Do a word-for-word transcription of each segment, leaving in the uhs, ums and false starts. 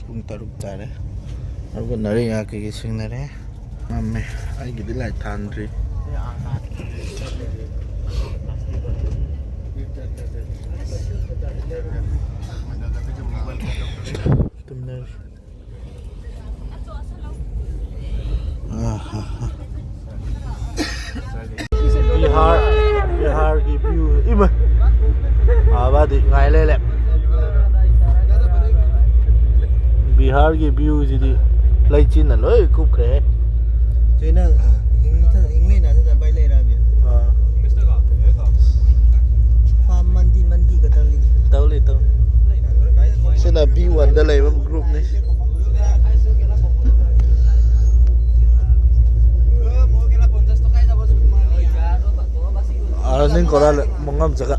ꯄꯨꯡ ꯇꯔꯨꯛ ꯇꯥꯔꯦ꯫ ꯍꯧꯒꯠꯅꯔꯦ, ꯉꯥ ꯀꯩꯀꯩ ꯁꯦꯡꯅꯔꯦ꯫ ꯃꯝꯃꯦ꯫ ꯑꯩꯒꯤꯗꯤ ꯂꯥꯏꯠ ꯊꯥꯟꯗ꯭ꯔꯤ꯫ ꯇꯨꯝꯅꯔꯤ꯫ ꯑꯥ, ꯍꯥ, ꯍꯥ꯫ ꯕꯤꯍꯥꯔ, ꯕꯤꯍꯥꯔꯒꯤ ꯚ꯭ꯌꯨ ꯏꯃ꯫ ꯑꯥꯕꯗꯤ ꯉꯥꯏ ꯂꯩꯔꯦ꯫ ꯕꯤꯍꯥꯔꯒꯤ ꯚ꯭ꯌꯨꯁꯤꯗꯤ ꯂꯩꯆꯤꯟꯅ ꯂꯣꯏ ꯀꯨꯞꯈ꯭ꯔꯦ꯫ ꯆꯦꯅ ꯍꯤꯡ-, ꯍꯤꯡ ꯂꯩꯅ ꯑꯗꯨꯗ ꯕꯥꯏ ꯂꯩꯔꯛꯑꯒꯦ꯫ ꯑꯥ꯫ ꯐꯥꯝ ꯃꯟꯗꯤ ꯃꯟꯗꯤꯒ ꯇꯧꯔꯤ꯫ ꯇꯧꯔꯤ, ꯇꯧꯔꯤ꯫ ꯁꯤꯅ ꯚꯤ ꯋꯥꯟꯗ ꯂꯩꯕ ꯒ꯭ꯔꯨꯞꯅꯤ꯫ ꯑꯥ, ꯅꯤꯡ ꯀꯣꯔꯥ ꯂꯩ, ꯃꯉꯝ ꯆꯒ꯫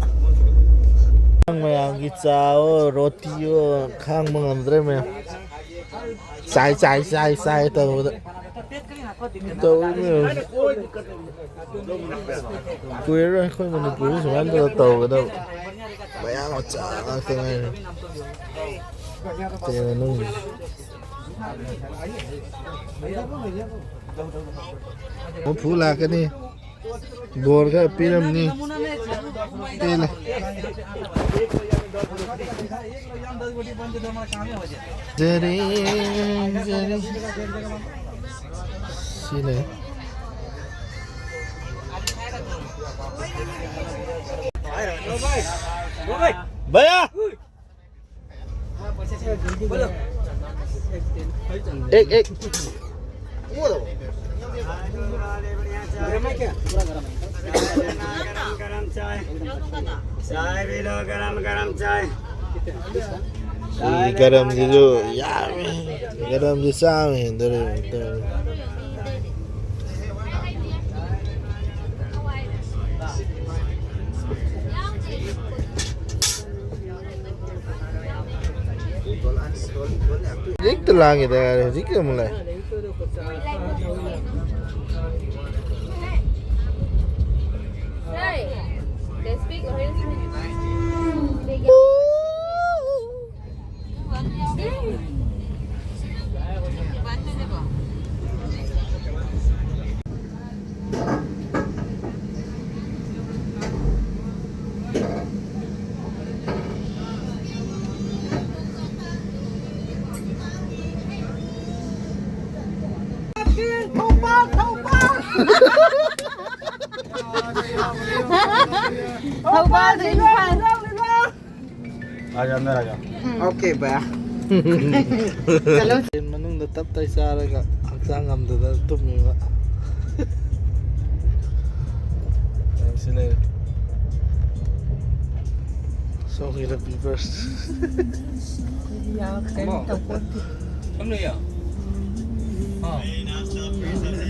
ꯃꯌꯥꯝꯒꯤ ꯆꯥꯑꯣ, ꯔꯣꯇꯤꯑꯣ, ꯈꯥꯡꯕ ꯉꯝꯗ꯭ꯔꯦ ꯃꯌꯥꯝ꯫ ꯆꯥꯏ, ꯆꯥꯏ, ꯆꯥꯏ, ꯆꯥꯏ ꯇꯧꯕꯗ꯫ ꯇꯧꯔꯤꯅꯦ ꯍꯧꯖꯤꯛ꯫ ꯀꯨꯏꯔꯔꯣꯏ ꯑꯩꯈꯣꯏ ꯃꯅꯤꯄꯨꯔꯗ ꯁꯨꯃꯥꯏꯅ ꯇꯧꯔ ꯇꯧꯒꯗꯕ꯫ ꯃꯌꯥꯡ ꯃꯆꯥ ꯉꯥꯛꯇ ꯉꯥꯏꯔꯦ꯫ ꯇꯦꯔꯥ ꯅꯨꯡ꯫ ꯍꯨꯝꯐꯨ ꯂꯥꯛꯀꯅꯤ꯫ ꯕꯣꯔ ꯈꯔ ꯄꯤꯔꯝꯅꯤ꯫ ꯄꯦꯜꯂꯦ꯫ ꯖꯔꯤ, ꯖꯔꯤ꯫ ꯁꯤ ꯂꯩ꯫ ꯚꯌꯥ! एक, एक। गरम गरम चाय। चाय भी लो, गरम गरम चाय। ꯁꯤ ꯒꯔꯝꯁꯤꯁꯨ ꯌꯥꯝꯃꯦ꯫ ꯒꯔꯝꯁꯤ ꯆꯥꯝꯃ ꯍꯦꯟꯗꯣꯔꯦ ꯇꯧꯔꯤ꯫ ꯍꯧꯖꯤꯛꯇ ꯂꯥꯡꯉꯦꯗ ꯌꯥꯔꯦ, ꯍꯧꯖꯤꯛꯀꯤ ꯑꯃꯨꯛ ꯂꯥꯛꯑꯦ꯫ Hey, they speak Rohingya. ꯊꯧꯕꯥꯜꯗ ꯏꯝꯐꯥꯜ꯫ आ जा, अंदर आ जा। OK भैया। चलो। ꯇ꯭ꯔꯦꯟ ꯃꯅꯨꯡꯗ ꯇꯞ ꯇꯥꯏ ꯆꯥꯔꯒ ꯍꯛꯆꯥꯡ ꯉꯝꯗꯗꯅ ꯇꯨꯝꯃꯤꯕ꯫ ꯌꯥꯝ ꯁꯤ ꯂꯩꯔꯦ꯫ ꯁꯣꯝꯒꯤꯗ ꯄꯤꯄꯔꯁ꯫ ꯀꯩꯝ ꯇꯧꯄꯣꯠꯇꯦ꯫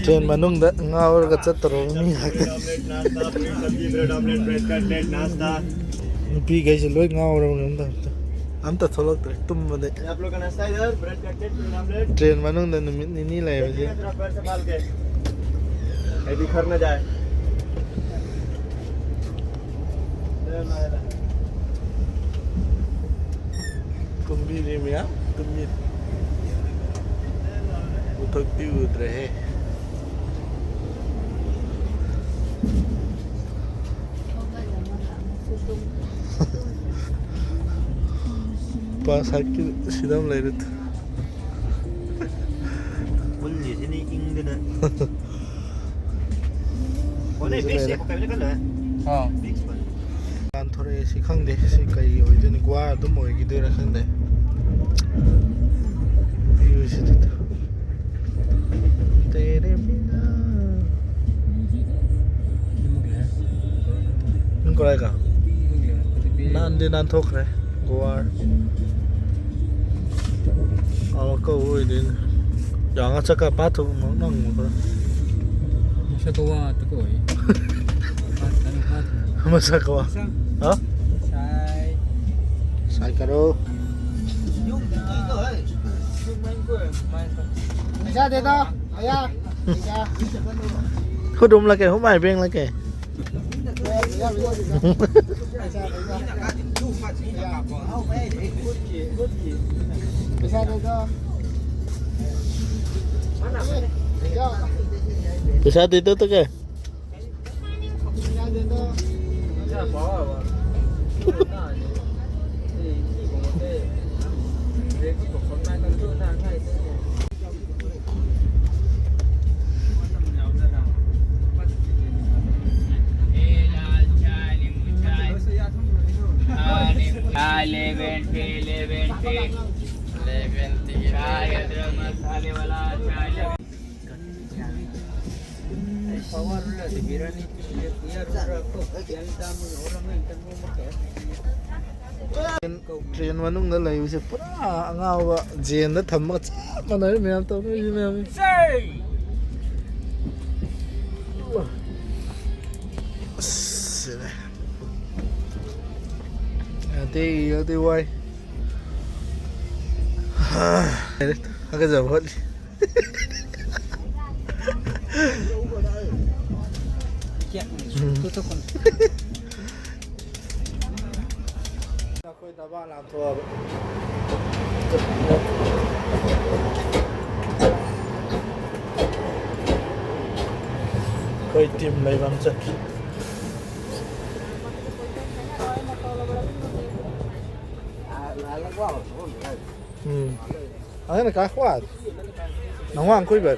ꯇ꯭ꯔꯦꯟ ꯃꯅꯨꯡꯗ ꯉꯥꯎꯔꯒ ꯆꯠꯇꯧꯔꯕ ꯃꯤ ꯉꯥꯛꯇ꯫ ꯅꯨꯄꯤꯈꯩꯁꯦ ꯂꯣꯏ ꯉꯥꯎꯔꯕꯅꯦ꯫ ꯑꯝꯇ, ꯑꯝꯇ, ꯑꯝꯇ ꯊꯣꯛꯂꯛꯇ꯭ꯔꯦ ꯇꯨꯝꯕꯗꯩ꯫ ꯇ꯭ꯔꯦꯟ ꯃꯅꯨꯡꯗ ꯅꯨꯃꯤꯠ ꯅꯤꯅꯤ ꯂꯩꯕꯁꯦ꯫ ꯇꯨꯝꯕꯤꯔꯤ ꯃꯌꯥꯝ ꯇꯨꯝꯕꯤꯔꯤ꯫ ꯎꯊꯛꯇꯤ ꯎꯗ꯭ꯔꯦꯍꯦ꯫ ꯄꯥ ꯁꯥꯏꯠꯀꯤ ꯁꯤꯗ ꯑꯃ ꯂꯩꯔꯦ꯫ ꯄꯨꯜꯂꯤꯁꯤꯅꯤ ꯏꯪꯗꯅ꯫ ꯑꯣꯅꯦ, ꯁꯤꯁꯨ ꯕꯤꯛꯁ ꯂꯩꯔꯦ꯫ ꯌꯦꯡꯉꯣ, ꯀꯩꯅꯣ ꯈꯜꯂꯣ꯫ ꯑꯥ꯫ ꯕꯤꯛꯁ ꯄꯜꯂꯣ꯫ ꯇꯥꯟꯊꯣꯔꯛꯑꯦ ꯁꯤ ꯈꯪꯗꯦ꯫ ꯁꯤ ꯀꯩ ꯑꯣꯏꯗꯣꯏꯅꯣ? ꯒꯣꯋꯥ ꯑꯗꯨꯝ ꯑꯣꯏꯈꯤꯗꯣꯏꯔꯥ ꯈꯪꯗꯦ꯫ ꯚ꯭ꯌꯨꯁꯤꯗꯤ꯫ ꯇꯦꯔꯦ ꯕꯤꯅꯥ꯫ ꯄꯨꯡ ꯀꯔꯥꯏꯒ? ꯅꯥꯟꯗꯤ ꯅꯥꯟꯊꯣꯛꯈ꯭ꯔꯦ ꯒꯣꯋꯥ꯫ ꯑꯃꯨꯛꯀ ꯑꯣꯏꯗꯣꯏꯅꯦ꯫ ꯌꯥꯉ ꯆꯠꯀ ꯄꯥꯊꯣꯛ ꯅꯪ ꯃꯁꯛ ꯀꯧꯋꯥ ꯇ ꯀꯧꯏ꯫ ꯃꯁꯛ ꯀꯧꯋꯥ꯫ ꯍꯥ? ꯁꯥꯏ꯫ ꯁꯥꯏ ꯀꯔꯣ꯫ ꯄꯩꯁꯥ ꯗꯦꯗꯣ, ꯚꯩꯌꯥ꯫ ꯄꯩꯁꯥ꯫ ꯈꯨꯗꯨꯝ ꯂꯥꯛꯀꯦ, ꯍꯨꯃꯥꯏ ꯕꯦꯡ ꯂꯥꯛꯀꯦ꯫ ꯄꯩꯁꯥ ꯗꯦꯗꯣ꯫ ꯄꯩꯁꯥ ꯗꯦꯗꯣ ꯇ ꯀꯦ꯫ ꯇ꯭ꯔꯦꯟ ꯃꯅꯨꯡꯗ ꯂꯩꯕꯁꯦ ꯄꯨꯔꯥ ꯑꯉꯥꯎꯕ ꯖꯦꯜꯗ ꯊꯝꯕꯒ ꯆꯞ ꯃꯥꯟꯅꯔꯦ ꯃꯌꯥꯝ ꯇꯧꯅꯔꯤꯁꯦ ꯃꯌꯥꯝꯁꯦ꯫ ꯑꯁ, ꯌꯥꯗꯦ, ꯌꯥꯗꯦ, ꯋꯥꯏ꯫ ꯍꯥꯒꯠꯆꯕ ꯍꯣꯠꯂꯤ꯫ ꯑꯩꯈꯣꯏ ꯗꯕꯥ ꯂꯥꯟꯊꯣꯛꯑꯕ꯫ ꯑꯩꯈꯣꯏ ꯇꯤꯝ ꯂꯩꯐꯝ ꯆꯠꯈꯤ꯫ ꯎꯝ꯫ ꯑꯗꯨꯅ ꯀꯥ ꯈ꯭ꯋꯥꯏ ꯅꯪ ꯋꯥꯡ ꯀꯨꯏꯕ꯫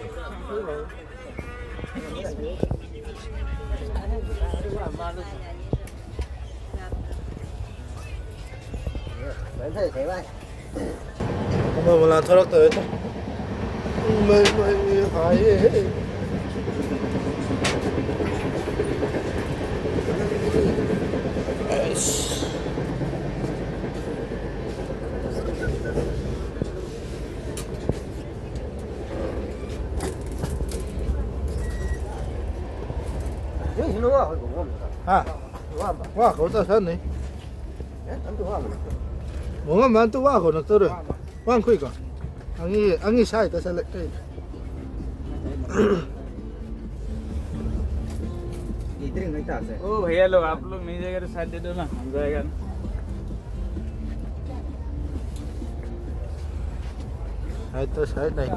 ꯑꯃ ꯑꯃ ꯂꯥꯟꯊꯣꯔꯛꯇꯧꯔꯦ꯫ ꯃꯩ, ꯃꯩ, ꯍꯥꯏꯌꯦ꯫ ꯑꯩꯁ꯫ ꯍꯥ? ꯋꯥ ꯈꯣ ꯆꯠꯁꯟꯅꯤ꯫ ꯃꯣꯡꯉꯝꯕ ꯑꯟꯇ ꯋꯥ ꯈꯣ ꯅꯠꯇꯧꯔꯦ꯫ ꯋꯥꯡ ꯈꯨꯏꯀꯣ꯫ ꯑꯪꯒꯤ ꯑꯪꯒꯤ ꯁꯥꯏꯗ ꯆꯠꯂꯦ ꯀꯩ꯫ ꯏꯗ꯭ꯔꯤꯉꯩ ꯇꯥꯁꯦ꯫ ओ भैया लोग, आप लोग नहीं जाएगा तो साथ दे दो ना, हम जाएगा ना। साइड तो साइड नहीं।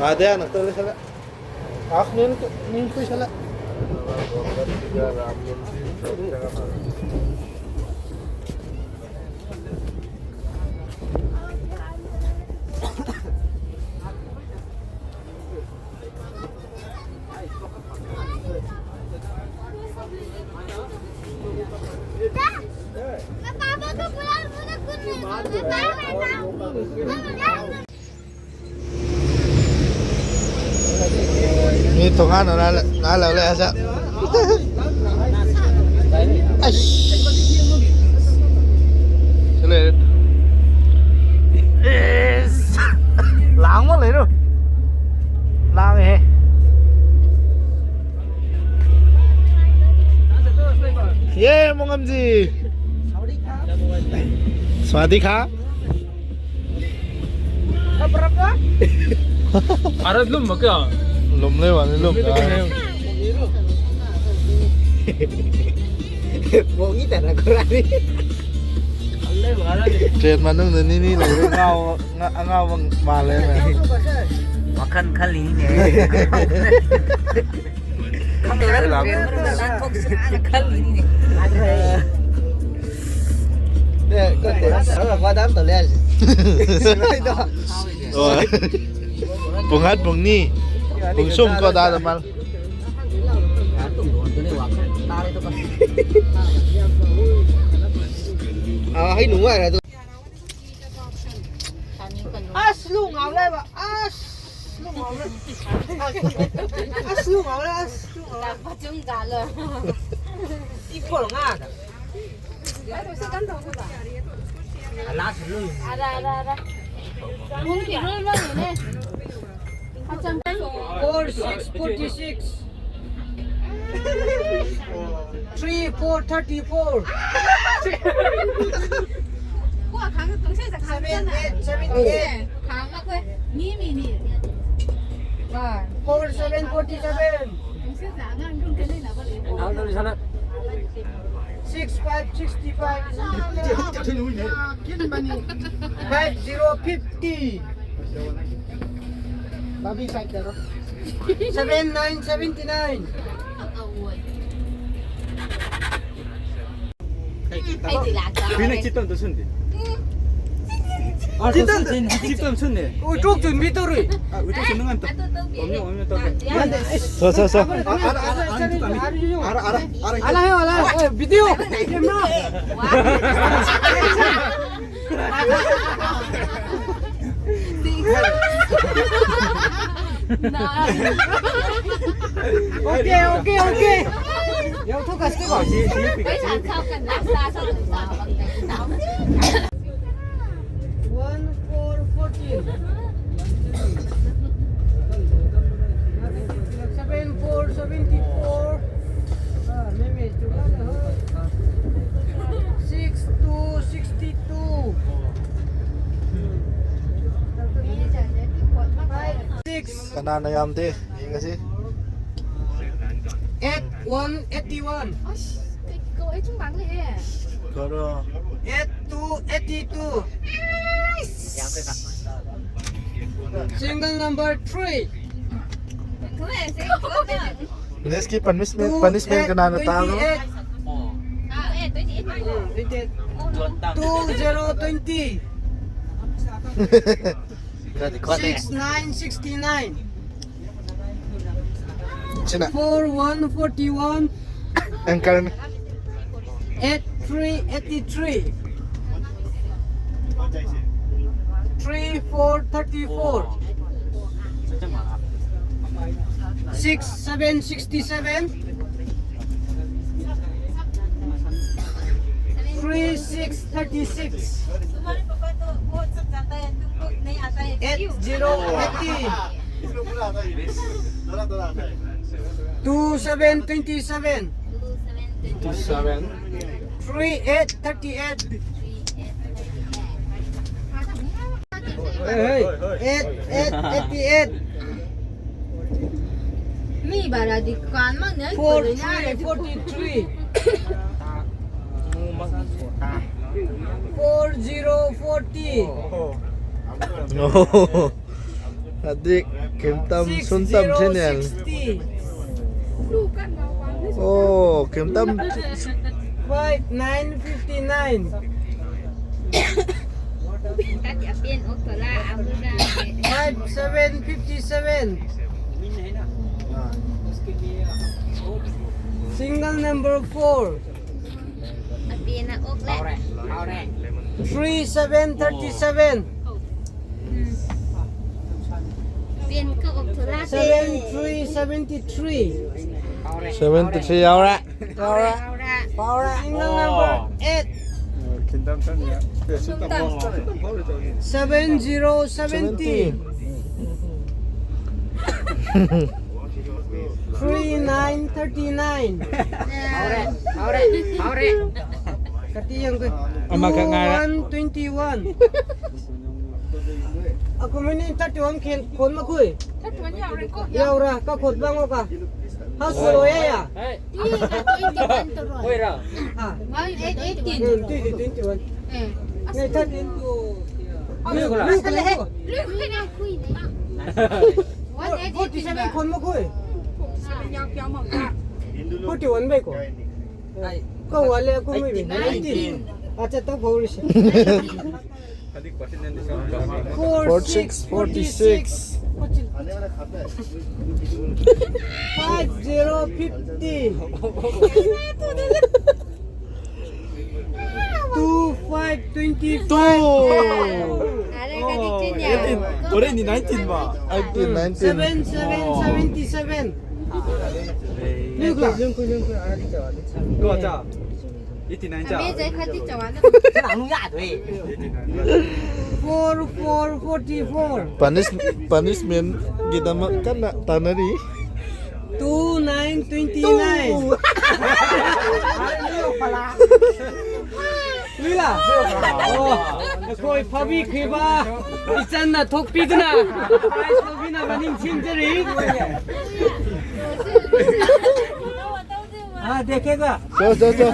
Ada anak terus ada. Aku nih nih kuis ada. ꯃꯤ ꯊꯣꯡꯒꯥꯟꯗ ꯅꯥꯜꯂ ꯅꯥꯜꯂ ꯂꯩ ꯑꯁ꯫ ꯁꯤ ꯂꯩꯔꯦ꯫ ꯑꯦꯁ! ꯂꯥꯡꯕ ꯂꯩꯔꯣ꯫ ꯂꯥꯡꯉꯦꯍꯦ꯫ ꯌꯦ ꯃꯣꯡꯉꯝꯖꯤ꯫ ꯁ꯭ꯋꯥꯗꯤ ꯈꯥ꯫ Arat lum ba kya? ꯂꯨꯝ ꯂꯩ ꯋꯥꯅꯤ ꯂꯨꯝ꯫ ꯃꯣꯡꯒꯤ ꯇꯅ ꯈꯨꯔꯥꯅꯤ꯫ ꯇ꯭ꯔꯦꯟ ꯃꯅꯨꯡꯗ ꯅꯤꯅꯤ ꯂꯩꯔꯦ ꯉꯥꯎ-, ꯉ-, ꯑꯉꯥꯎꯕ ꯃꯥꯜꯂꯦ꯫ ꯋꯥꯈꯜ ꯈꯜꯂꯤꯅꯦ꯫ ꯈꯪꯗꯕ ꯇ꯭ꯔꯦꯟ ꯃꯅꯨꯡꯗ ꯂꯥꯟꯊꯣꯛꯁꯤꯔꯥꯅ ꯈꯜꯂꯤꯅꯤꯅꯦ꯫ ꯑꯦ, ꯅꯠꯇꯦ꯫ ꯁꯔꯛꯄ ꯑꯗꯥꯝ ꯇꯧ ꯂꯩ ꯍꯥꯏꯁꯦ꯫ ꯍꯣꯏ꯫ ꯄꯨꯡ ꯑꯥꯠ ꯄꯨꯡ ꯅꯤ꯫ ꯄꯨꯡ ꯁꯨꯝ ꯀꯣ ꯗꯥꯗ ꯃꯥꯜ꯫ ꯑꯥ, ꯍꯩ ꯅꯨꯡꯉꯥꯏꯔꯦ ꯑꯗꯨ꯫ ꯑꯁ! ꯁ꯭ꯂꯨ ꯉꯥꯎ ꯂꯩꯕ꯫ ꯑꯁ, ꯁ꯭ꯂꯨ ꯉꯥꯎ ꯂꯩ꯫ ꯑꯁ, ꯁ꯭ꯂꯨ ꯉꯥꯎ ꯂꯩ꯫ ꯑꯁ, ꯁ꯭ꯂꯨ ꯉꯥꯎ ꯂꯩ꯫ ꯂꯥꯛꯄ ꯆꯨꯝ ꯖꯥꯠꯂꯣ? ꯏ ꯄꯣꯔ ꯉꯥꯗ꯫ ꯂꯥꯁ ꯂꯨ꯫ ꯑꯔꯥ, ꯑꯔꯥ, ꯑꯔꯥ꯫ ꯄꯨꯡ ꯀꯤꯂꯣ ꯃꯔꯤꯅꯦ꯫ Four six forty six. Three four thirty four. Seven eight seventy eight. Four seven forty seven. Six five sixty five. Five zero fifty. Seven nine seventy nine. Pinag chiton to sundi. Chiton, chiton sundi. Utuk chun bitori. Ah, utuk chun ngan to. Omyo, omyo to. So, so, so. Ara, ara, ara, ara, ara, ara, video. Camera. Okay, okay, okay. Yo, tu kasi ko. One four fourteen. Seven four seventy four. Ah, may medyo ka na, ha? Six two sixty two. Six. Kanana yamde. Kasi. Eight one eighty one. Ikaw ay itong bangli eh. Koro. Eight two eighty two. Single number three. Neski punishment, punishment kanana talo. Two zero twenty. Six nine sixty nine. China. Four one forty one. Angkal. Eight three eighty three. Three four thirty-four. Six seven sixty-seven. Three six thirty-six. Eight zero eighty. Two seven twenty-seven. Two seven. Three eight thirty-eight. Hey, hey. Eight eight eighty-eight. Mi bara di kan mang ne. Four three forty-three. Four zero forty. Adik, kemtam suntam channel. Oh, kemtam. Five nine fifty-nine. Five seven fifty-seven. Single number four. Three seven thirty-seven. Seven three seventy-three. Seventy-three ꯌꯥꯎꯔꯦ. ꯌꯥꯎꯔꯦ. ꯌꯥꯎꯔꯦ. Single number eight. Seven zero seventy. Three nine thirty-nine. Kati yang ko. Ama ka ngara. Two one twenty-one. Ako mini thirty-one ken kon makui. Thirty-one ꯌꯥꯎꯔꯦꯀꯣ. Yaura ka kot bango ka. House lo ya ya. Hey. Twenty-one to roll. Hoy ra. Ha. One eight eighteen. Hmm, twenty, twenty-one. Eh. Ngai thirty-two. Lu, lu, lu. One eight eighteen. Forty-seven kon makui. Forty-one bai ko. Ai. Ko wale ko mi. Nineteen. Acha to bhori se. Four six forty-six. Five zero fifty. Two five twenty-five. Two. Already nineteen ba? Eighteen, nineteen. Seven, seven, seventy-seven. Look, look, look, look, look. Go, cha. Eighty-nine cha. Four, four, forty-four. Punish, punishment ꯒꯤꯗꯃꯛ ꯀꯟꯅ ꯇꯥꯟꯅꯔꯤ꯫ Two nine twenty nine. ꯂꯨꯏꯂꯥ? ꯑꯣ, ꯑꯩꯈꯣꯏ ꯐꯥꯕꯤꯈ꯭ꯔꯤꯕ ꯏꯆꯟꯅ ꯊꯣꯛꯄꯤꯗꯨꯅ prize ꯂꯧꯕꯤꯅꯕ ꯅꯤꯡꯁꯤꯡꯖꯔꯤ꯫ ꯑꯥ, ꯗꯦꯈꯦꯒꯥ꯫ ꯆꯣ, ꯆꯣ, ꯆꯣ꯫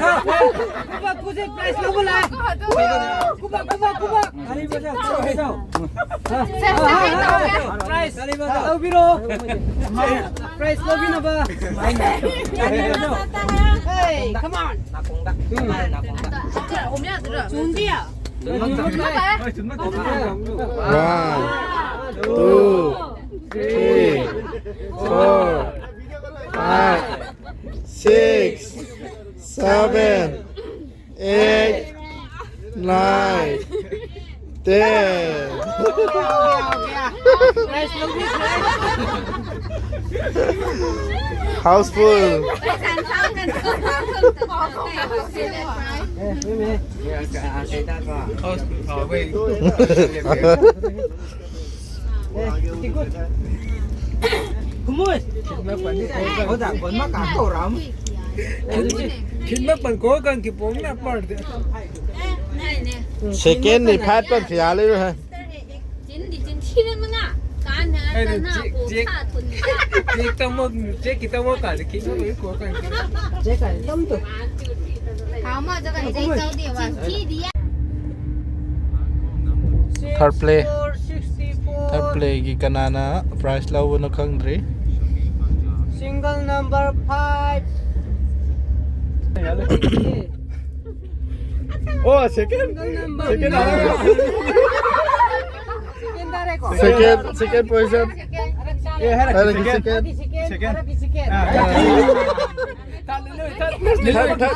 ꯈꯨꯕꯥꯛ ꯈꯨꯁꯦ prize ꯂꯧꯕ ꯂꯥꯛꯑꯦ꯫ ꯈꯨꯕꯥꯛ, ꯈꯨꯕꯥꯛ, ꯈꯨꯕꯥꯛ꯫ ꯇꯥꯂꯤ ꯕꯖꯥꯎ, ꯇꯥꯂꯤ ꯕꯖꯥꯎ꯫ ꯍꯥ, ꯍꯥ, ꯍꯥ, ꯍꯥ꯫ Prize ꯇꯥꯂꯤ ꯕꯖꯥꯎ꯫ ꯂꯧꯕꯤꯔꯣ꯫ Prize ꯂꯧꯕꯤꯅꯕ꯫ ꯇꯥꯂꯤ ꯕꯖꯥꯎ꯫ Hey, come on. Um. ꯆꯨꯝꯗꯤꯌꯥ꯫ One, two, three, four, five, six, seven, eight, nine, ten. Houseful. Khidmat pan ko kan ki pom na par de. Second ni phat pan khia le ha. Chin di chin thi le manga. Kan na ta na ko sa thun. Check ta mo, check kita mo ka de ki ko kan. Check ai tam to. Kama jaga check tau di wa. Chin thi di. Third play. Third play ꯒꯤ ꯀꯅꯥꯅ prize ꯂꯧꯕꯅꯣ ꯈꯪꯗ꯭ꯔꯤ꯫ Single number five. Oh, second. Single number second. Second, second position. Second. Second. Second. Third, third.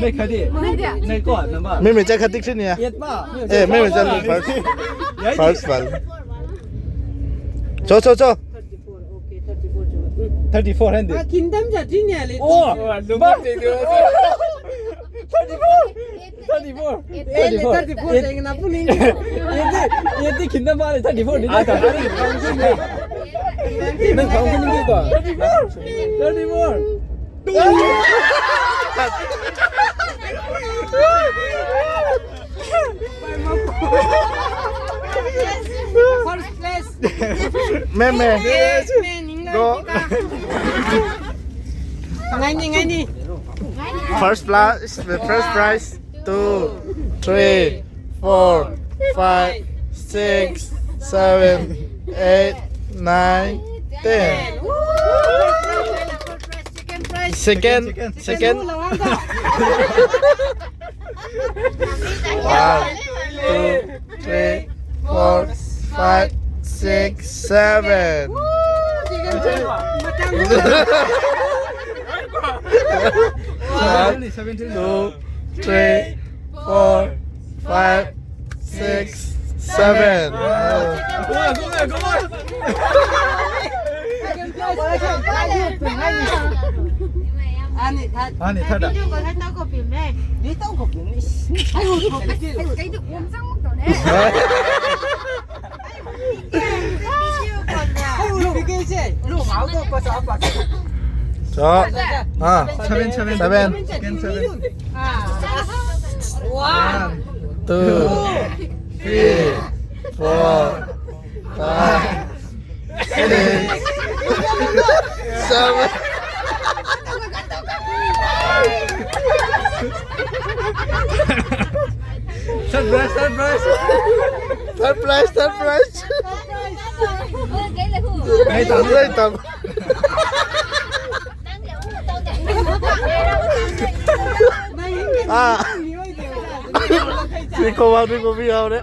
ꯅꯣꯏ ꯈꯔꯗꯤ꯫ ꯅꯣꯏꯗꯤ꯫ ꯅꯣꯏꯀꯣ, number. ꯃꯦꯝ ꯆꯠꯈ ꯇꯤꯛꯁꯤꯅꯤ꯫ Eight ꯃꯥ꯫ ꯑꯦ, ꯃꯦꯝ ꯆꯠꯂꯨ first. ꯌꯥꯏꯗꯤ꯫ First one. ꯆꯣ, ꯆꯣ, ꯆꯣ꯫ Thirty four hundred. ꯈꯤꯟꯗꯝ ꯆꯠꯇ꯭ꯔꯤꯅꯦ, ꯑꯣ, ꯂꯦꯇꯤꯁꯦ꯫ Thirty four. Thirty four. ꯑꯦ, ꯊꯥꯔꯇꯤ ꯐꯣꯔ꯫ ꯊꯥꯔꯇꯤ ꯐꯣꯔ ꯆꯦꯡꯅ ꯄꯨꯅꯤꯡ꯫ ꯑꯦꯗꯤ, ꯑꯦꯗꯤ ꯈꯤꯟꯗꯝ ꯃꯥꯜꯂꯦ, ꯊꯥꯔꯇꯤ ꯐꯣꯔ ꯗꯤ꯫ ꯅꯪ ꯈꯪꯈꯤꯅꯤꯡꯉꯤꯀꯣ? Thirty four. Thirty four. First place. ꯃꯦꯝ, ꯃꯦꯝ꯫ Yes, man, ꯅꯤꯡꯉꯥꯏ ꯒꯣ꯫ ꯉꯥꯏꯅꯤ, ꯉꯥꯏꯅꯤ꯫ First prize, first prize, two, three, four, five, six, seven, eight, nine, ten. Woo! Second prize. Second, second. One, two, three, four, five, six, seven. One, two, three, four, five, six, seven. Come on, come on, come on. Ani, third. Ani, third. 자, 아, seven, seven. Seven. Second seven. One, two, three, four, five, six, seven. Third prize, third prize. Third prize, third prize. Hey, tam, hey, tam. Ah. Siko ba, siko bi, ahora.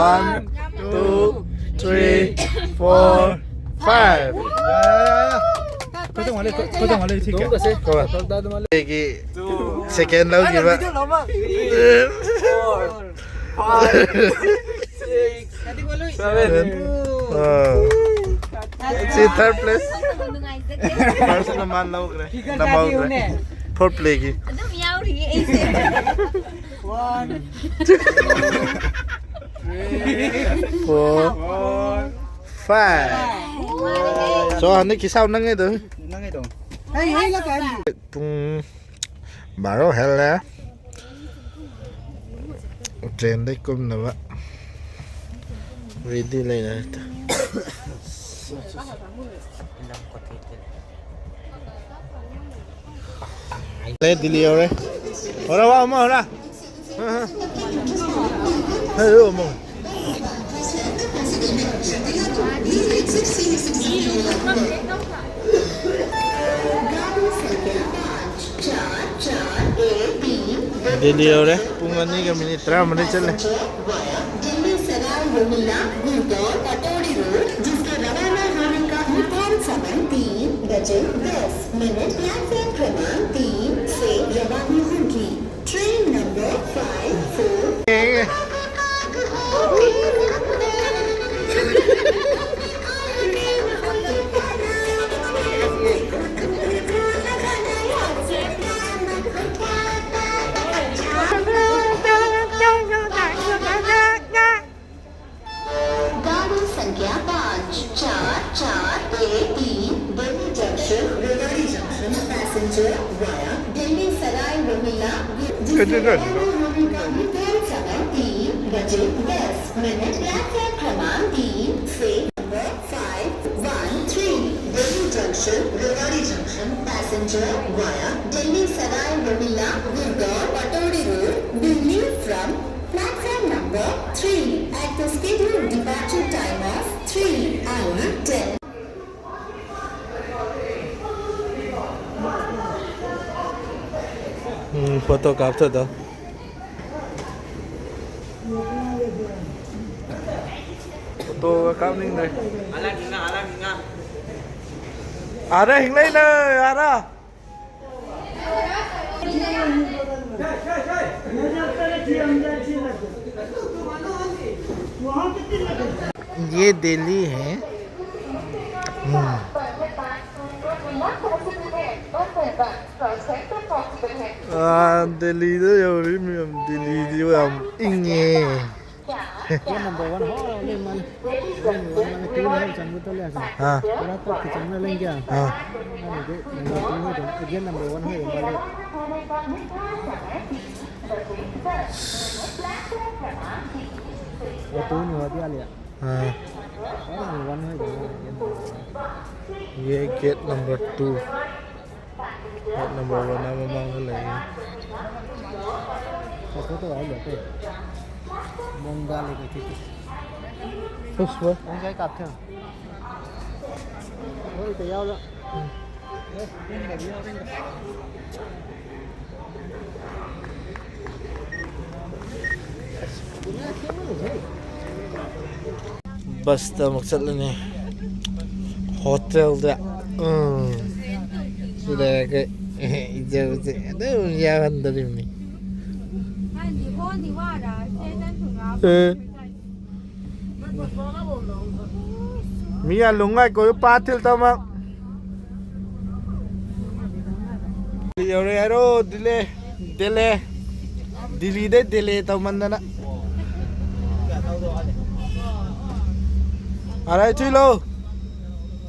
One, two, three, four, five. ꯌꯥ, ꯌꯥ, ꯌꯥ, ꯌꯥ꯫ ꯈꯣꯏꯗꯧ ꯃꯥꯜꯂꯦ, ꯈꯣꯏꯗꯧ ꯃꯥꯜꯂꯦ, ꯁꯤ ꯀꯌꯥ? ꯑꯩꯒꯤ second ꯂꯧꯈꯤꯕ꯫ ꯑꯥ꯫ ꯁꯤ third place꯫ First ꯅ ꯃꯥ ꯂꯧꯈ꯭ꯔꯦ꯫ ꯅꯝꯍꯧꯈ꯭ꯔꯦ꯫ Four playꯒꯤ꯫ ꯑꯗꯨꯝ ꯌꯥꯎꯔꯤꯌꯦ ꯑꯩꯁꯦ꯫ One, two, three, four, five. So, ꯍꯟꯗꯛꯀꯤ ꯁꯥꯎ ꯅꯪꯉꯦꯗꯣ꯫ ꯅꯪꯉꯦꯗꯣ꯫ ꯍꯩ, ꯍꯩ, ꯂꯥꯛꯀꯦ ꯍꯥꯏꯕꯅꯤ꯫ ꯄꯨꯡ ꯕꯥꯔꯣ ꯍꯦꯜꯂꯦ꯫ Trainꯗꯩ ꯀꯨꯝꯅꯕ ready ꯂꯩꯔꯦ꯫ ꯂꯩ, ꯗꯤꯜꯂꯤ ꯌꯧꯔꯦ꯫ ꯍꯣꯔꯥ, ꯋꯥ ꯑꯃ ꯍꯣꯔꯥ꯫ ꯍꯦ, ꯑꯃ꯫ ꯗꯤꯜꯂꯤ ꯌꯧꯔꯦ꯫ ꯄꯨꯡ ꯑꯅꯤꯒ minute ꯇꯔꯥꯃꯔꯤ ꯆꯠꯂꯦ꯫ Train number five four. गाड़ी संख्या पाँच चार चार एक तीन, Delhi junction, Rewari junction, passenger via Delhi Sarai Rohilla, जिसके रवाना होने का निकल समय तीन बजे दस मिनट, प्लेटफॉर्म क्रमांक तीन से number five one three, Delhi junction, Rewari junction, passenger via Delhi Sarai Rohilla, Gurgaon, Patodi Road, Delhi from platform number three at the scheduled departure time of three hour ten. Um, photo ꯀꯥꯞꯊꯗꯧ꯫ ꯀꯥꯞꯅꯤꯡꯗ꯭ꯔꯦ꯫ ꯑꯥꯗ ꯍꯤꯡꯂꯩꯅ ꯑꯥꯗ꯫ ये दिल्ली है। हम्म। ꯑꯥ, ꯗꯦꯜꯂꯤꯗ ꯌꯧꯔꯤ ꯃꯌꯥꯝ, ꯗꯦꯜꯂꯤꯗꯤ ꯌꯥꯝ ꯏꯪꯉꯦ꯫ Get number one ꯍꯣꯏ ꯂꯩ ꯃꯥꯜꯂꯦ꯫ ꯒꯦꯠ ꯅꯝꯕꯔ ꯋꯥꯟ ꯃꯥꯜꯂꯦ, ꯀ꯭ꯌꯨ ꯂꯩ ꯆꯪꯕ ꯇꯜꯂꯦ ꯍꯥꯏꯁꯦ꯫ ꯑꯥ꯫ ꯄꯨꯔꯥ ꯇꯞ ꯈꯤꯇꯪꯅ ꯂꯩꯒꯦ꯫ ꯑꯥ꯫ ꯑꯗꯨꯗꯤ ꯅꯝꯕꯔ ꯇꯨ ꯍꯣꯏꯗꯣ, ꯒꯦꯠ ꯅꯝꯕꯔ ꯋꯥꯟ ꯍꯣꯏꯗꯣ ꯃꯥꯜꯂꯦ꯫ ꯑꯣꯇꯣꯅꯤ ꯋꯥꯗꯤ ꯑꯂꯤ꯫ ꯑꯥ꯫ ꯒꯦꯠ ꯅꯝꯕꯔ ꯋꯥꯟ ꯍꯣꯏꯗꯣ ꯃꯥꯜꯂꯦ, ꯒꯦꯠ ꯅꯝꯕꯔ ꯋꯥꯟ꯫ ये gate number two. Gate number one ꯑꯥ ꯃꯃꯥꯡꯗ ꯂꯩꯌꯦ꯫ ꯐꯣꯇꯣ ꯇꯧꯔꯛꯑꯣ, ꯍꯥꯏꯕꯤꯔꯛꯀꯦ꯫ ꯃꯣꯡꯒꯥ ꯂꯩꯕ ꯊꯤꯠꯇꯦ꯫ ꯄꯨꯁꯄ꯫ ꯃꯣꯡꯒꯥꯏ ꯀꯥꯞꯊꯦ꯫ ꯍꯣꯏ, ꯏꯇ ꯌꯥꯎꯔꯣ꯫ ꯎꯝ꯫ ꯕꯁꯇ ꯑꯃꯨꯛ ꯆꯠꯂꯅꯤ꯫ ꯍꯣꯇꯦꯜꯗ꯫ ꯎꯝ꯫ ꯁꯤꯗ ꯑꯩꯈꯣꯏ ꯏꯖꯕꯁꯦ ꯑꯗꯨꯝ ꯌꯥꯎꯍꯟꯗꯣꯔꯤꯕꯅꯤ꯫ ꯑꯦ꯫ ꯃꯤ ꯑ ꯂꯨꯡꯉꯥꯏ ꯀꯣꯏ ꯄꯥꯊꯤꯜ ꯇꯧꯃ꯫ ꯌꯧꯔꯦ ꯍꯥꯏꯔꯣ, ꯗꯤꯜꯂꯦ, ꯗꯤꯜꯂꯦ꯫ ꯗꯤꯜꯂꯤꯗꯩ ꯗꯤꯜꯂꯦ ꯇꯧꯃꯟꯗꯅ꯫ ꯑꯔꯥꯏ ꯊꯨꯏ ꯂꯧ꯫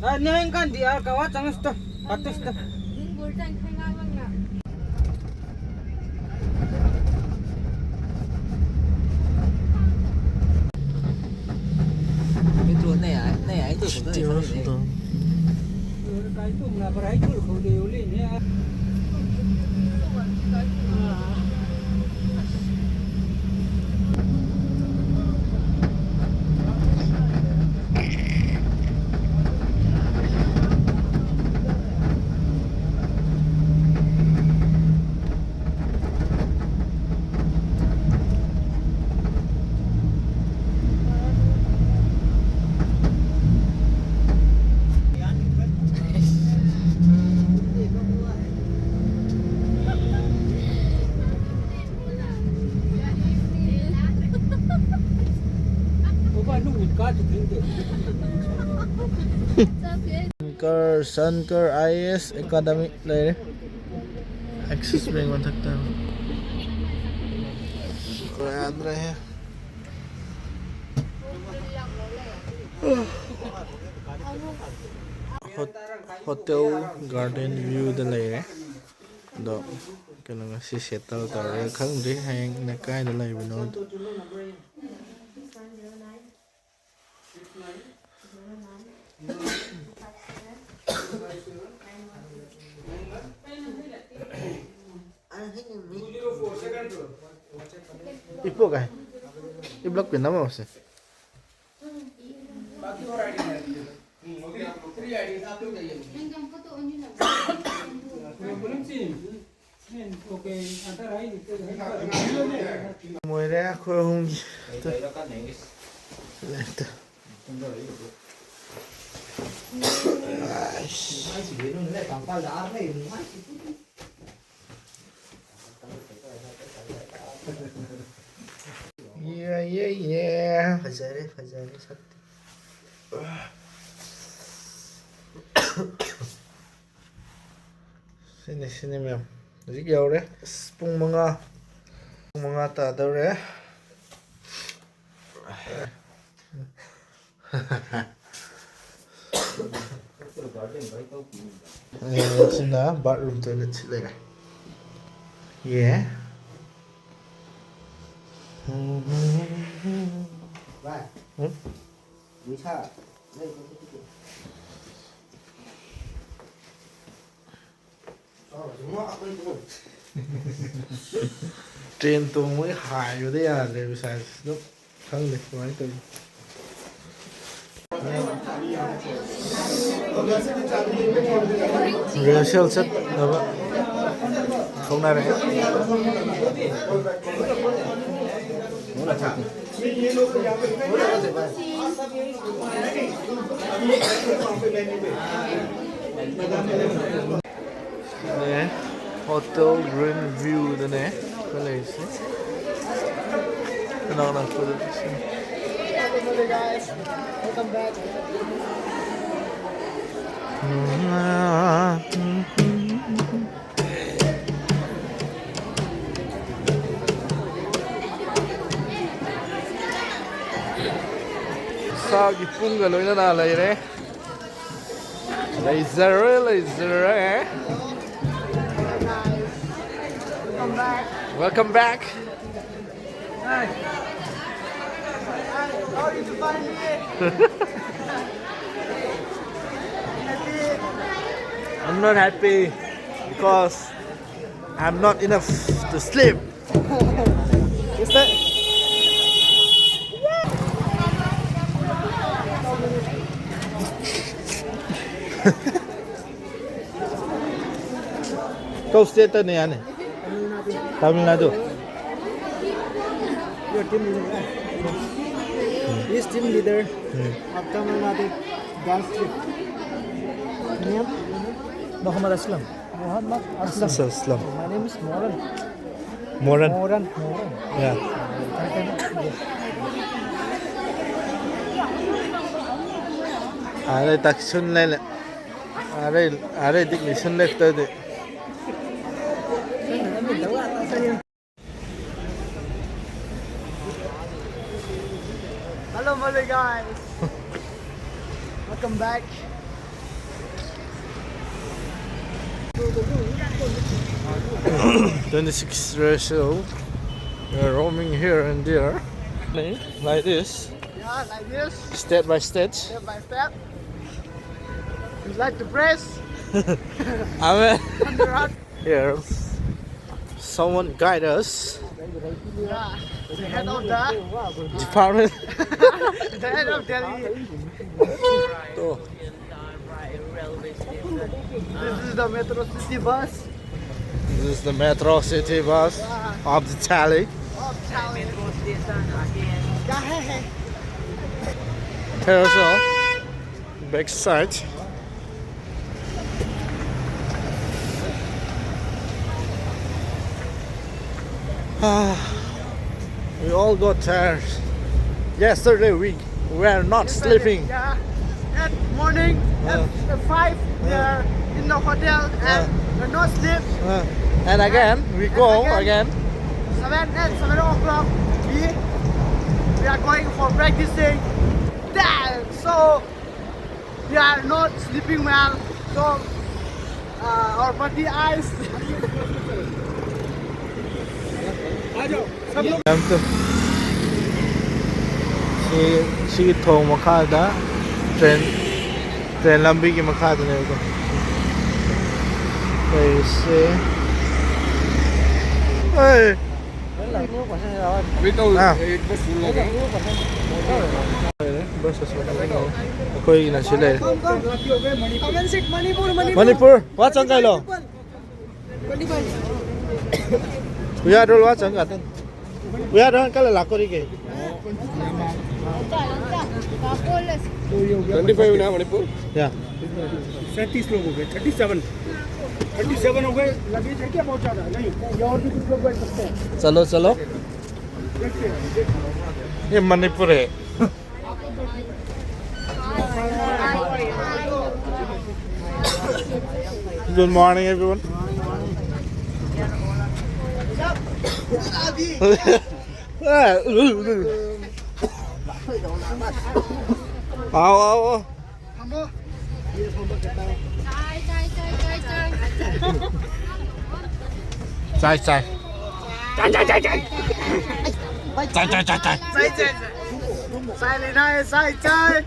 ꯑ, ꯅꯪ ꯀꯥꯟꯗꯤ ꯑꯥ ꯀꯋꯥ ꯆꯪꯉꯁꯤ ꯇꯣ, ꯄꯥꯠꯇꯁ ꯇꯣ꯫ Shankar, Shankar I A S academy ꯂꯩꯔꯦ꯫ ꯑꯦꯛꯁꯤꯁ ꯕꯦꯡ ꯃꯊꯛꯇ꯫ ꯌꯥꯗ꯭ꯔꯦꯍꯦ꯫ ꯍꯣ-, ꯍꯣꯇꯦꯜ ꯒꯥꯔꯗꯦꯟ ꯚ꯭ꯌꯨꯗ ꯂꯩꯔꯦ꯫ ꯑꯗꯣ ꯀꯩꯅꯣ, ꯉꯁꯤ ꯁꯦꯇꯜ ꯇꯧꯔꯦ, ꯈꯪꯗ꯭ꯔꯤ ꯍꯌꯦꯡꯅ ꯀꯥꯏꯗ ꯂꯩꯕꯅꯣ꯫ ꯏꯄꯣꯛ ꯀꯥꯏ? ꯏꯕ꯭ꯂꯣꯛ ꯄꯤꯟ ꯑꯃ ꯃꯁꯦ꯫ ꯃꯣꯏꯔꯦ ꯑꯩꯈꯣꯏ ꯑꯍꯨꯝꯒꯤ꯫ ꯌꯦ, ꯌꯦ, ꯌꯦ꯫ ꯐꯖꯔꯦ, ꯐꯖꯔꯦ, ꯁꯛꯇꯤ꯫ ꯁꯤꯅꯤ, ꯁꯤꯅꯤ, ꯃꯌꯥꯝ꯫ ꯍꯧꯖꯤꯛ ꯌꯧꯔꯦ꯫ ꯑꯁ, ꯄꯨꯡ ꯃꯉꯥ, ꯄꯨꯡ ꯃꯉꯥ ꯇꯥꯗꯧꯔꯦ꯫ ꯑꯦ, ꯁꯤꯅ bathroom toilet seat ꯂꯩꯔꯦ꯫ ꯌꯦ꯫ ꯚꯥꯏ, ꯎꯝ? ꯅꯤꯁꯥ, ꯅꯪ ꯀꯣꯛ ꯆꯤꯛꯄꯗꯣ꯫ ꯇ꯭ꯔꯦꯟ ꯇꯣꯡꯕꯒꯤ ꯍꯥꯏꯕꯗ ꯌꯥꯗ꯭ꯔꯦ ꯏꯁꯥꯁꯦ꯫ ꯑꯗꯨꯝ ꯈꯪꯗꯦ ꯀꯃꯥꯏꯅ ꯇꯧꯔꯤꯅꯣ꯫ ꯔꯤꯍꯔꯁꯦꯜ ꯆꯠꯅꯕ ꯊꯣꯛꯅꯔꯦ꯫ ꯅꯦ, ꯍꯣꯇꯦꯜ ꯒ꯭ꯔꯤꯟ ꯚ꯭ꯌꯨꯗꯅꯦ ꯑꯩꯈꯣꯏ ꯂꯩꯔꯤꯁꯦ꯫ ꯀꯅꯥ ꯀꯅꯥ ꯄꯨꯜꯂꯤꯁꯦ? Hello guys, welcome back. ꯁꯥꯒꯤ ꯄꯨꯡꯒ ꯂꯣꯏꯅꯅ ꯂꯩꯔꯦ꯫ ꯂꯩꯖꯔꯦ, ꯂꯩꯖꯔꯦ꯫ Welcome back. I'm not happy because I'm not enough to sleep. Is that? Kau state na yan eh. Tamil Nadu. Your team leader. He is team leader of Tamil Nadu dance troupe. Name? Muhammad Aslam. Muhammad Aslam. Aslam. My name is Moran. Moran. Moran. Moran. Yeah. Are taksun lele. Are, are dik lisun lek tadi. Hello, Malay guys. Welcome back. Twenty-six ratio. We are roaming here and there. Like this. Yeah, like this. Step by step. Step by step. You like to press? Amen. Here, someone guide us. Yeah. The head of the department. The head of Delhi. Oh. This is the Metro City bus. This is the Metro City bus of the Delhi. Of Delhi. Here also, backside. Ah, we all got tired. Yesterday we were not sleeping. Yeah. At morning, at, uh, five, we are in the hotel and, uh, we not sleep. Uh, and again, we go again. Seven and seven o'clock, we, we are going for practicing. Damn, so we are not sleeping well. So, uh, our body eyes. ꯁꯤ, ꯁꯤꯒꯤ ꯊꯣꯡ ꯃꯈꯥꯗ train, train ꯂꯝꯕꯤꯒꯤ ꯃꯈꯥꯗꯅꯦꯕꯀꯣ ꯂꯩꯔꯤꯁꯦ꯫ ꯑꯩ ꯑꯥ꯫ ꯂꯣꯏꯔꯦ, bus ꯑꯁꯣꯝꯗ ꯂꯩꯔꯦ꯫ ꯑꯩꯈꯣꯏꯒꯤꯅ ꯁꯤ ꯂꯩꯔꯦ꯫ ꯃꯅꯤꯄꯨꯔ, ꯋꯥ ꯆꯪ ꯀꯥꯏꯂꯣ? ꯎꯌꯥꯗꯣꯜ ꯋꯥ ꯆꯪ ꯀꯥꯇꯟ꯫ ꯎꯌꯥꯗꯣꯜ ꯀꯜꯂ ꯂꯥꯛꯀꯣꯔꯤꯒꯦ꯫ Twenty five ना मणिपुर? या। सैंतीस लोग हो गए, थर्टी सेवन। थर्टी सेवन हो गए, लगेज है क्या बहुत ज़्यादा? नहीं, ये और भी कुछ लोग बैठ सकते हैं। चलो, चलो। देखते हैं, देखते हैं। ये मणिपुर है। Good morning, everyone. आओ, आओ, आओ। चाय, चाय। चाय, चाय, चाय, चाय। चाय, चाय, चाय, चाय। चाय लेना है, चाय, चाय।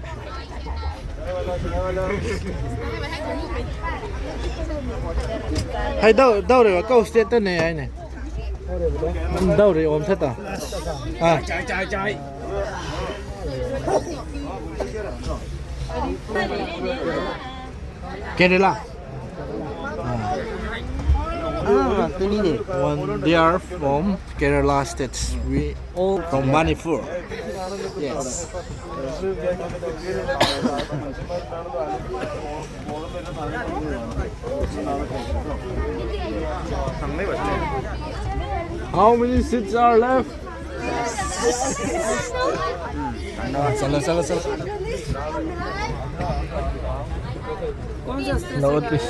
ꯍꯩ ꯗꯧ-, ꯗꯧꯔꯦꯕ, ꯀꯧ ꯁ꯭ꯇꯦꯠꯇꯅꯦ ꯍꯥꯏꯅꯦ꯫ ꯗꯧꯔꯦ, ꯑꯣꯝ ꯁꯠꯇ꯫ ꯑꯥ꯫ ꯀꯦꯔꯦꯂꯥ꯫ ꯑꯥ꯫ ꯑꯥ, ꯉꯥꯛꯇꯅꯤꯅꯦ꯫ One, they are from Kerala states. We all from Manipur. Yes. How many seats are left? चलो, चलो, चलो। नवद पीस।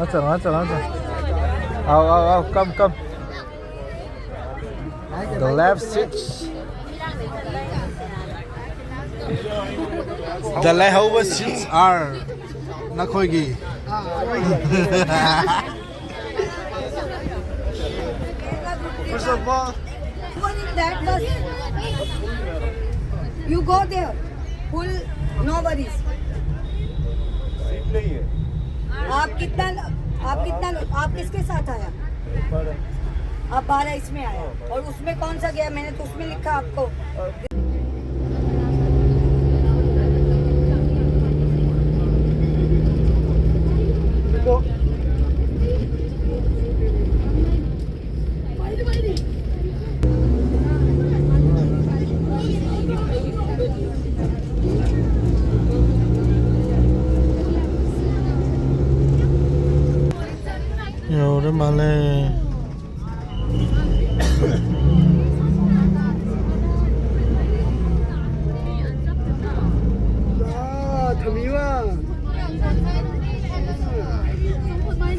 अच्छा, अच्छा, अच्छा। आओ, आओ, आओ, come, come। The left seats। The left seats are ꯅꯈꯣꯏꯒꯤ꯫ First of all, one in that bus. You go there. Full, no worries. आप कितना, आप कितना, आप किसके साथ आया? आप बारह इसमें आया। और उसमें कौन सा गया? मैंने तो उसमें लिखा आपको। ꯌꯧꯔ ꯃꯥꯜꯂꯦ꯫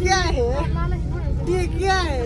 क्या है? ये क्या है?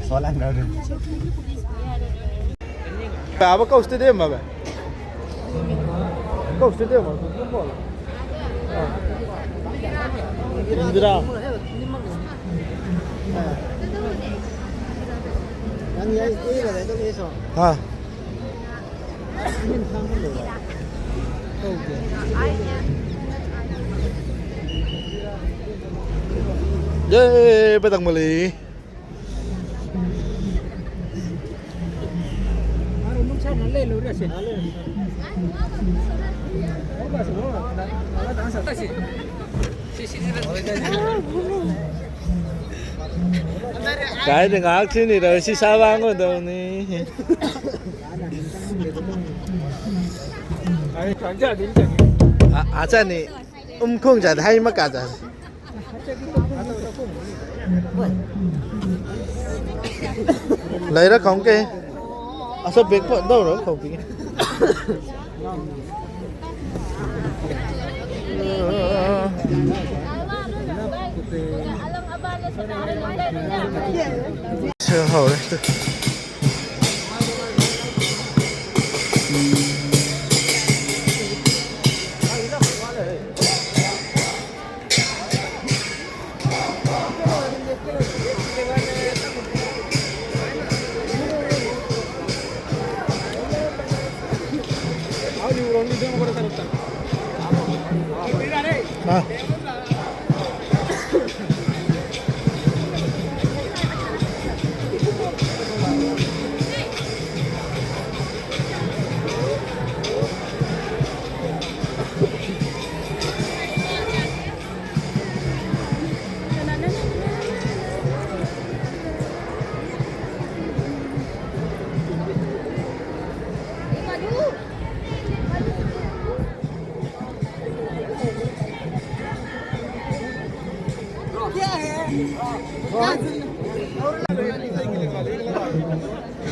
Soalan kau tu. Apa kau stadium apa? Kau stadium apa? Football. Indra. हाँ। ꯌꯦ, ꯄꯇꯪ ꯃꯂꯤ꯫ ꯀꯥꯏꯗ ꯉꯥꯏꯍꯥꯛ ꯊꯤꯅꯤꯔ ꯁꯤ ꯁꯥ ꯋꯥꯡꯉꯨꯗꯧꯅꯤ꯫ ꯑ-, ꯑꯆꯥꯅꯤ꯫ ꯎꯝ, ꯈꯣꯡ ꯆꯥꯗ ꯍꯥꯏ ꯃꯀꯥ ꯆꯥꯗ꯫ ꯂꯩꯔ ꯈꯪ ꯀꯦ꯫ ꯑꯁ, ꯕꯦꯛ ꯐ-, ꯇꯧꯔ ꯈꯧꯕꯤꯒꯦ꯫ ꯁꯤ ꯍꯧꯔꯦ꯫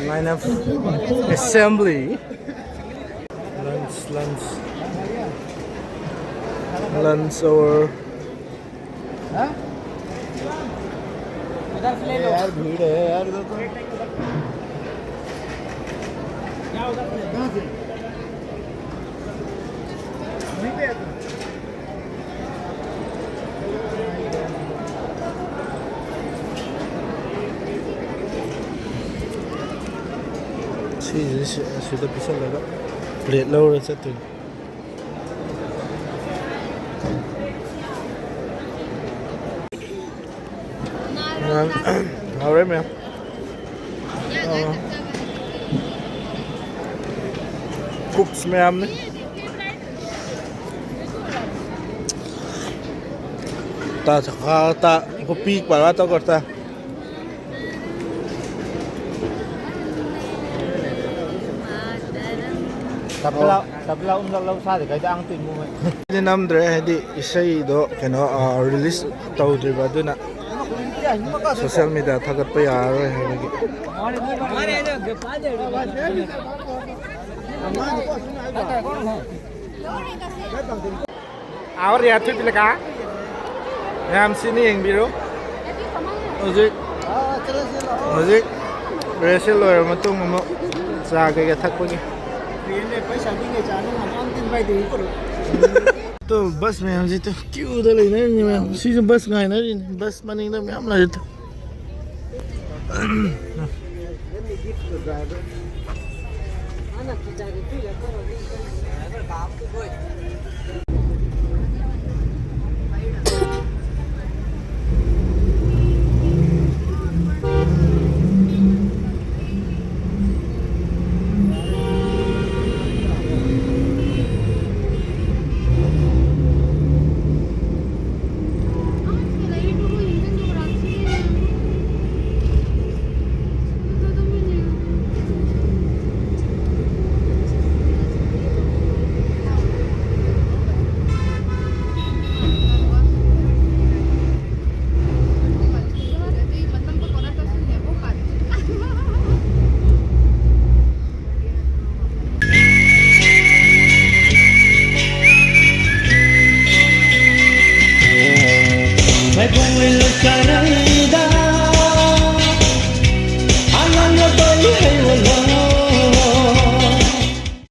Line of assembly. Lunch, lunch. Lunch hour. यार, भीड़ है यार, इधर तो। ꯁꯤꯁꯦ ꯁꯤ-, ꯑꯁꯤꯗ ꯄꯤꯁꯜꯂꯒ ꯄ꯭ꯂꯦꯠ ꯂꯧꯔ ꯆꯠꯇꯣꯏꯅꯤ꯫ ꯍꯥꯎꯔꯦ ꯃꯌꯥꯝ꯫ ꯀꯨꯛꯁ ꯃꯌꯥꯝꯅꯤ꯫ ꯇ ꯆꯈꯥ ꯇ ꯀꯣꯄꯤ ꯄꯥꯔꯥ ꯇꯧ ꯀꯔꯇ꯫ ꯇꯕꯂꯥ, ꯇꯕꯂꯥ ꯎꯝꯂꯛ ꯂꯧ ꯁꯥꯗꯦ ꯀꯩꯗ ꯑꯪ ꯇꯨꯏ ꯃꯨꯃꯦ꯫ ꯑꯩꯗꯤ ꯅꯝꯗ꯭ꯔꯦ, ꯍꯥꯏꯗꯤ ꯏꯁꯩꯗꯣ ꯀꯩꯅꯣ, ꯑ, ꯔꯤꯂꯤꯁ ꯇꯧꯗ꯭ꯔꯤꯕ, ꯑꯗꯨꯅ ꯁꯣꯁꯤꯌꯦꯜ ꯃꯦꯗꯤꯌꯥ ꯊꯥꯒꯠꯄ ꯌꯥꯔꯔꯣꯏ ꯍꯥꯏꯕꯒꯤ꯫ ꯑꯥꯎ ꯔꯤꯌꯥ ꯊꯨꯄꯤꯂꯀꯥ꯫ ꯃꯌꯥꯝ ꯁꯤꯅꯤ ꯌꯦꯡꯕꯤꯔꯣ꯫ ꯍꯧꯖꯤꯛ, ꯍꯧꯖꯤꯛ ꯔꯦꯁꯦꯜ ꯂꯣꯏꯔꯕ ꯃꯇꯨꯡ ꯑꯃꯨꯛ ꯆꯥ ꯀꯩꯀꯥ ꯊꯛꯄꯒꯤ꯫ ꯇꯨ ꯕꯁ ꯃꯌꯥꯝꯁꯤ ꯇꯨ ꯀ꯭ꯌꯨꯗ ꯂꯩꯅꯔꯤꯅꯤ ꯃꯌꯥꯝ꯫ ꯁꯤꯁꯨ ꯕꯁ ꯉꯥꯏꯅꯔꯤꯅꯤ꯫ ꯕꯁ ꯃꯅꯤꯡꯗ ꯃꯌꯥꯝ ꯂꯩꯔꯦ ꯇꯨ꯫